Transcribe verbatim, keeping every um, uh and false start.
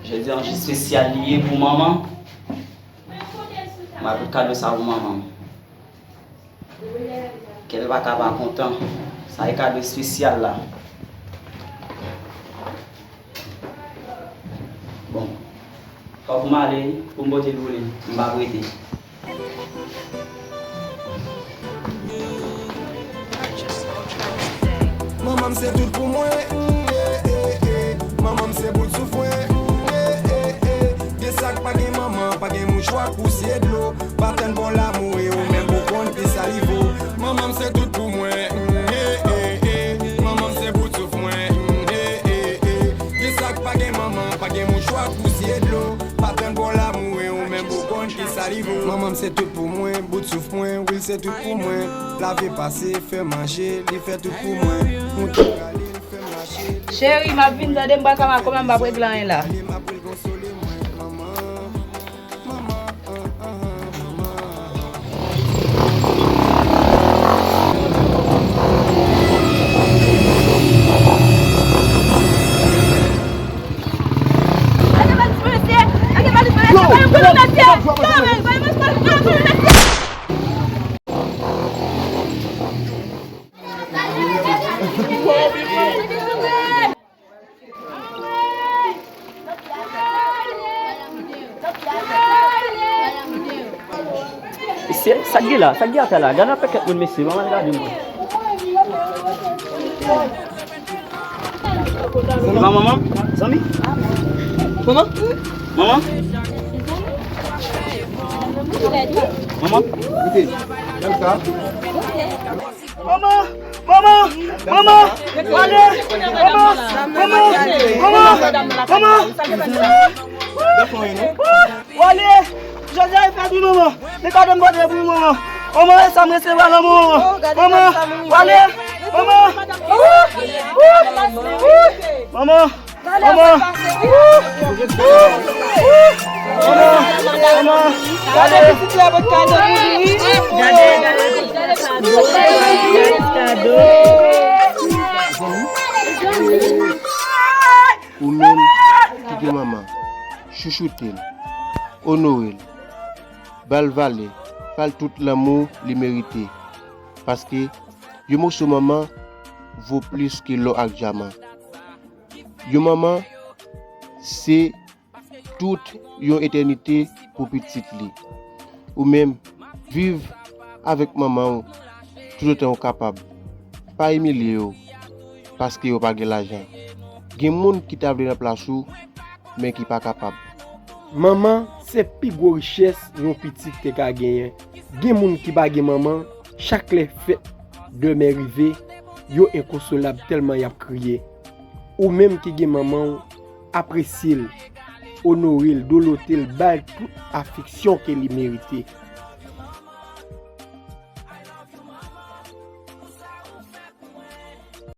Jodi a yon jou espesyal li ye pou manman. M ap pot kado sa pou manman m. Kè l pa ka pa kontan. Sa e kado espesyal la. Bon. Fòk m ale pou m pote l pou li. M p ap rete. Manman m se tout pou mwen, mm, eh, eh, eh. Manman m se bout souf mwen, mm, eh, eh, eh. Gen sa k pa gen manman, pa gen mouchwa k pouse dlo. Pa tann bon lamou e ou menm ou konn ki sa li vo. Manman m se tout pou mwen, mm, eh, eh, eh. Manman m se bout souf mwen, mm, eh, eh, eh. Gen sa k pa gen manman, pa gen mouchwa k pouse dlo. Pa tann bon lamou e ou menm ou konn ki sa li vo. Manman m se tout pou mwen, bout souf mwen, wi l se tout pou mwen. Lave pase, fè manje, li fè tout pou mwen. Moutre rale, l fè m mache. Cheri, m ap vin tande, m pral ka makòman, m p ap regle anyen la. Li m ap konsole mwen, manman, manman, manman. Mesye, sa k gen la? Sa k gen atè la? Gade yon pakèt moun, mesye, manman gade mwen. Manman, manman, zanmi. Manman? Manman? Manman? Gade sa. Manman! Manman! Manman! Ale! Manman! Manman! Manman! Manman! Wale! Jodi a e fèt wi manman! Li ka donn bòde pou manman! Manman e sa m resevwa nan manman! Manman! Wale! Manman! Manman! Manman! Manman! Manman! Manman! Gade! Gade! Gade! Gade! Gade! Gade! Gade! Ou menm ki gen manman, chouchoute l, onore l, ba l valè, ba l tout lanmou li merite. Paske yon moso manman vo plis ke lò ak dyaman. Yon manman se tout yon etènite pou pitit li. Ou menm, viv avèk manman w toutotan w kapab. Pa imilye yo paske yo pa gen lajan. Gen moun ki ta vle nan plas ou, men ki pa kapab. Manman se pi gwo richès yon pitit te ka genyen. Gen moun ki pa gen manman, chak lè fèt dèmen rive, yo enkonsolab tèlman y ap kriye. Ou menm ki gen manman w, apresye l, onore l, dolote l, ba l tout afeksyon ke li merite.